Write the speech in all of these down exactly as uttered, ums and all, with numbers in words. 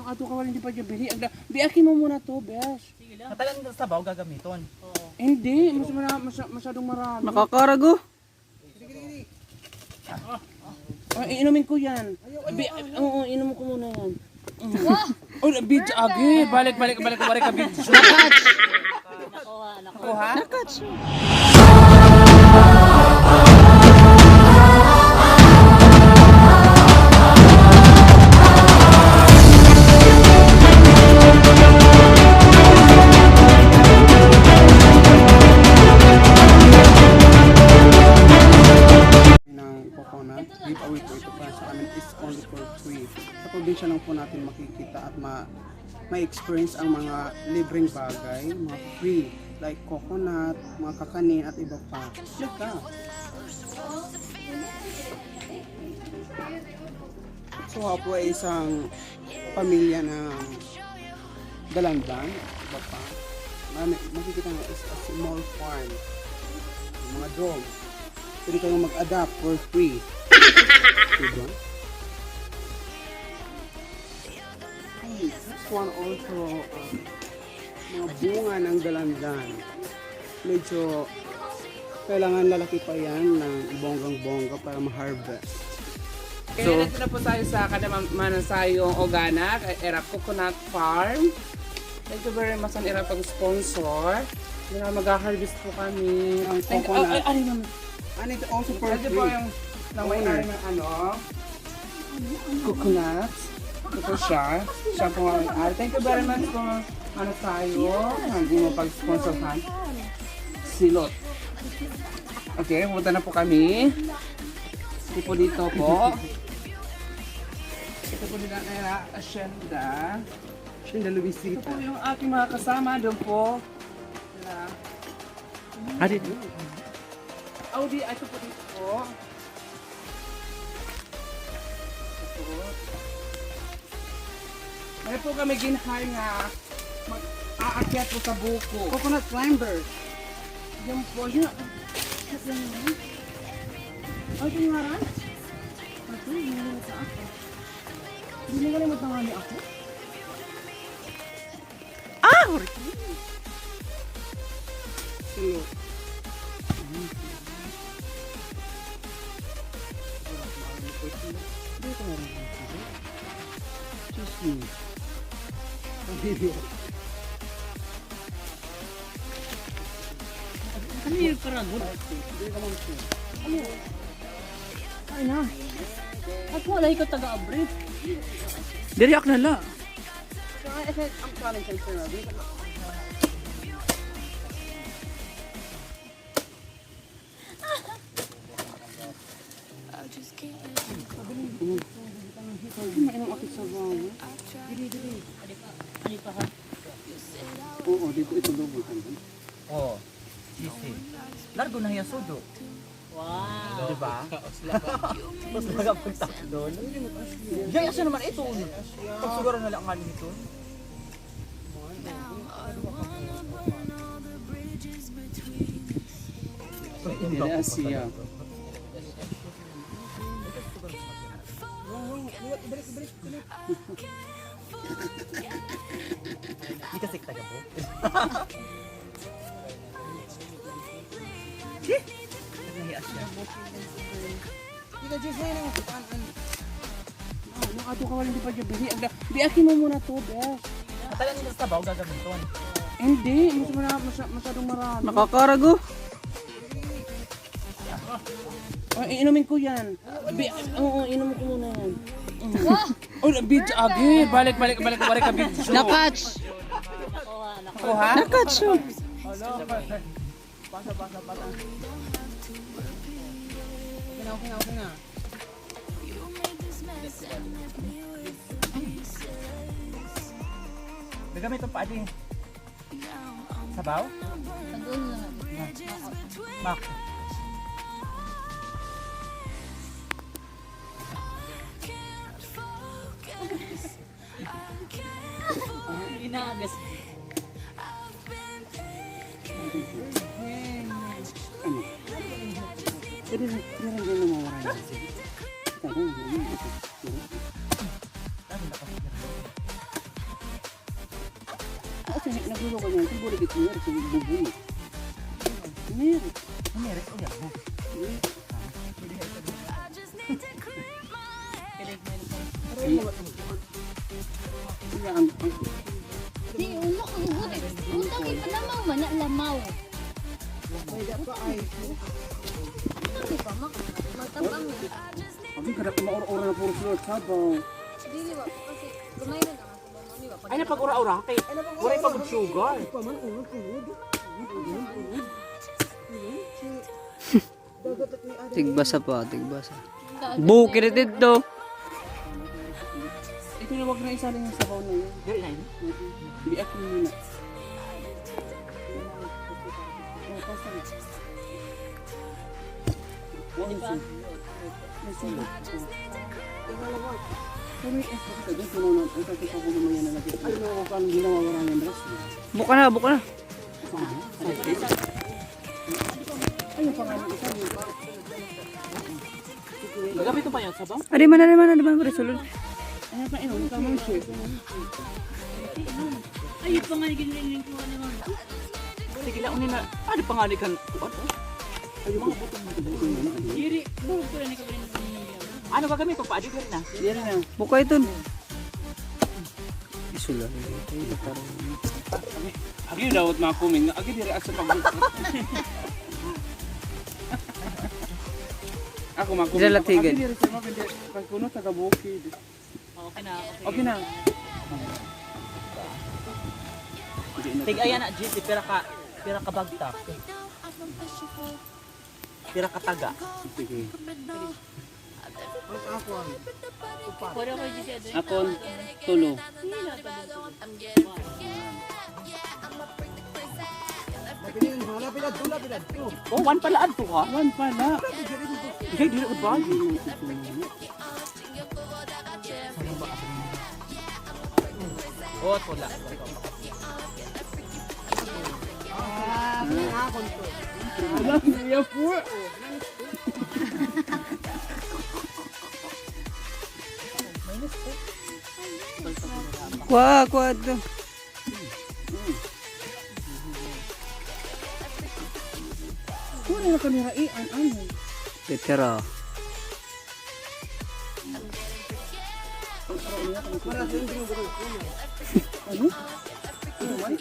Ato ka, wala, hindi pa dyan bili. Ang da-, biakin mo muna to, besh. Sige lang. Matagal na sabaw gagamiton. Oo. Hindi, mas mara-, masya-, masyadong marami. Nakakarago. Ah, iinumin ko yan. Bi-, oo, inumin ko muna yan. Mm. Oh, video, agi. Balik, balik, balik, balik ka, video. Nakuha? Nakuha? Nakuha. Ng coconut, giveaway po ito para sa amin, is only for free. Sa probinsya lang po natin makikita at ma-, ma-experience ang mga libreng bagay, mga free, like coconut, mga kakanin, at iba pa. Look ka. So, ako po ay isang pamilya ng Dalandan, iba pa. Mami-, makikita nga is a small farm. Yung mga dog. Pwede kang mag-adopt for free. Diba? Hmm, this one also, uh, mga bunga ng dalandan. Medyo kailangan lalaki pa yan ng bonggang-bongga para ma-harvest. So, kaya nandito na po tayo sa kada ma-, manasayong Oganak, ay, ira coconut farm. Thank you very much an ira pag-sponsor. Yun na, mag-harvest po kami. Ang coconut. Ay, ay, ano naman? And it's also for free. Ito po yung may-ari ng ano, coconut. Ito po siya. Siya po ang may-ari. Thank you very much po, ano, tayo. Ang imo pag-sponsorhan. Silot. Okay, pupunta na po kami. Ito po dito po. Ito po nila, eh, Hacienda. Hacienda Luisita. Ito po yung aking mga kasama doon po. Sila. Adi. Audi, ito po dito po. Ito po. May po kami ginhay nga mag-aakyat po sa buko. Coconut climber. Yan po, yun. Yan, yun. Ay, ito yung ngaran? Ito, yung ngaran sa ako. Hindi nga naman tangani ako. Ah, hurti. Tulo. Dito na rin. Diyos mo. Ano yung karagod? Ano? Ay na. Ako, wala ikaw taga-abri. Diri ako na la. So, I, I think I'm planning to turn around. Mainom ako sa bawa. Diri, diri. Oo, dito ito doon. Oo. Sisi. Largo na hiya sudo. Wow. Di ba? Mas nagapagtak doon. Diyan, asa naman ito? Pagsugaran na lang nga nito. Diri siya. Di kasi taga po. Nahiya siya. Ika, Jis, ngayon ang kukuan, ano? Ah, nung ato ka, wala, hindi pa dyan bili. Ang da-, biakin mo muna to, Bes. Matagal nila sa sabaw, gagamiton. Hindi, mas mara-, masya-, masyadong marami. Nakakarago. Ay, iinumin ko yan. Bi-, oo, inumin ko muna yan. Mm. Oh, video, agi. Balik, balik, balik, balik ka, video. Na-catch. Kuha? Na-catch, oh. Pasa, pasa, pasa. Okay na, okay na, okay na. Gagamit ang paadi. Sabaw? Sabaw na. Bak. Inagas. Ano? Pwede na, pwede na mawala yan. Ano, ano, ano, ano? Nagluluto ka niyan, siguro git mo, sa bubo mo. Meron. Meron, o yan, bubo. Di, ulo ko, ulo ko. Ulo ko, ipanamaw man, na lamaw. Ano ba, mak-, matabang. Abi, kada ko maura-ura na puro sulod sabaw. Dili, wa, kasi gamay na lang. Ay, napag-ura-ura. Kay, waray pa gud sugar. Tigbasa pa, tigbasa. Bukid ito. Ito na, wag na isali yung sabaw na yun. Dali na yun. Biak mo muna. Buka na, buka na. Magamit mo pa yan, sabaw? Adi man, adi man, adi man, sulod. Ay, pa nga ni ginling ko, ano man. Sige lang, unin na. Adi pa nga ni kan, kuwan, oh. Ay, mga butong. Diri, bulog ko lang ni kabili ng. Ano gagamit ko pa? Adi, diri na. Diri na. Buka ito. Isula. Agi daw it mga kumin nga, agi diri asa pag-, ako mga kumin. Dira latigan. Agi diri sa mga, pag kuno taga bukid. Okay na, okay. Okay na. Tig-a yana, G C, pira ka, pira ka bagtak? Pira ka taga? Sige. Akon, tulo. Oh, one pala adto, ha? One pala. Diri, diri, ba? Oh, wala. Ah, kuha, kuha ito. Kuha na kami ra, eh, an ano. Pipira. Ano? Ano man?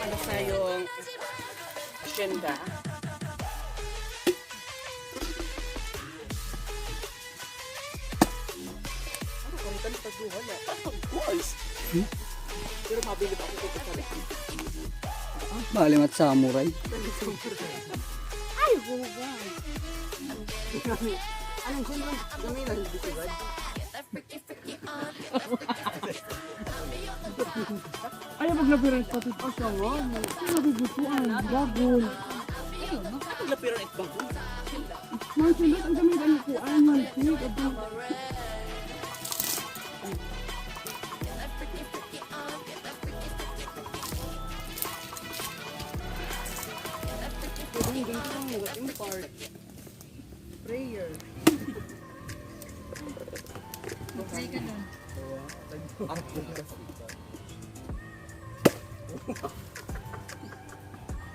Ano sa iyong asyenda? Ano, karitan pagduha na. Of course. Pero mabilib ako kay pagkabit. Bali mat samuray. Ay, huwag. Anong sino? Gamay na, hindi ko ba? Ayaw maglapiran sa pati pa siya, wa? Ano nabibutuan? Bagol. Ayaw, maglapiran ito bagol. Mga sundot, ang gamit ang kuan, mga tig, abang. Pwede hindi ko lang yung part. Prayer. Mag-pray ka nun.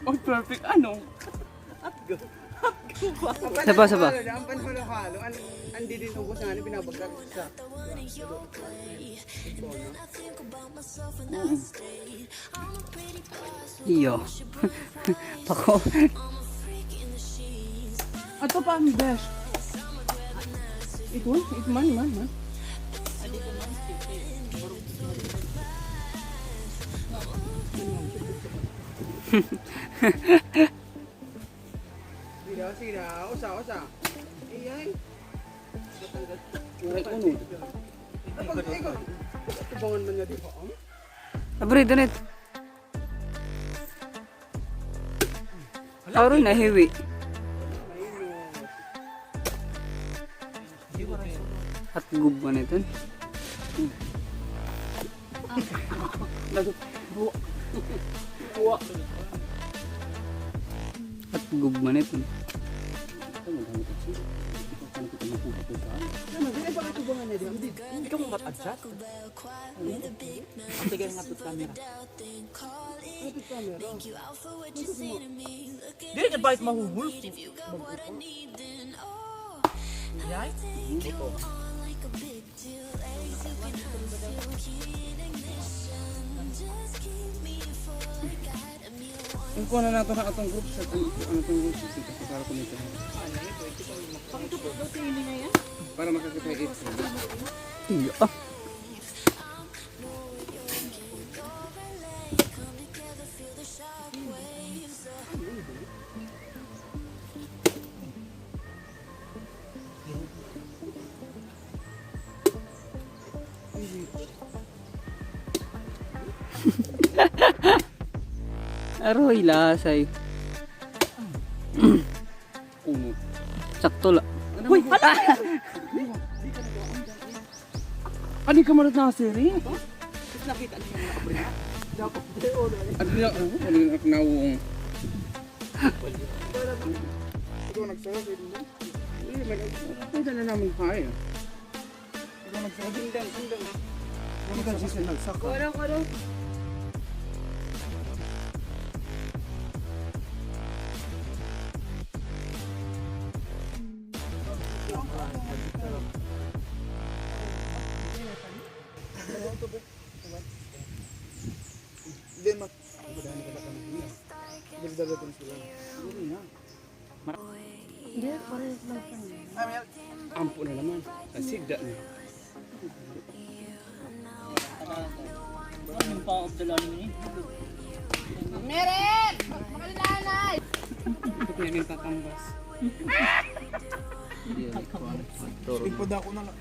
Ang perfect, ano? Atgo. Atgo ba? Saba, saba. Ang panhalo-halo, ang, ang didin ubos nga, ano, binabagsak sa. Iyo. Pako. Ato pa, mi besh. Ito, ito man, man, man. Sige na, sige na. Usa, usa. Iyay. Waray unod. Ay, pag-, ikaw, tubangan man niya, di ba, oh? Abri, danit. Aron na hiwi. At gub man iton. At gub man iton. Ano, dili pa ka tubangan na diyan. Hindi ka mo mat-adjust. Ang tagal nga ito camera. Dili ka balik mahuhulog. Yay? Ito. Ang kuha na nato na atong group chat, ang, ang atong group chat, ito, para kumita. Pakita po daw sa inyo na yan. Para makakita ito. Iya. Aroy, lasay. Sakto la. Uy, hala! Ano ka manot na, sir, eh? Nakita niyo yung mga abrihan? Dapat, ano na, ano na, nawong. Ikaw nagsara, sir, hindi? Hindi, may nag-, pwede na namin kaya. Ikaw nagsara, dindang, dindang. Ikaw nagsara, nagsaka. Wala ko daw. Hindi, ma-, hindi, dalawa ko na sila. Hindi na. Hindi, parehas lang kami. Ampo na naman. Nasigda na. Ano yung pa-off the learning ni? Meron! Makalinanay! Ito yung tatambas. Ipod ako na lang.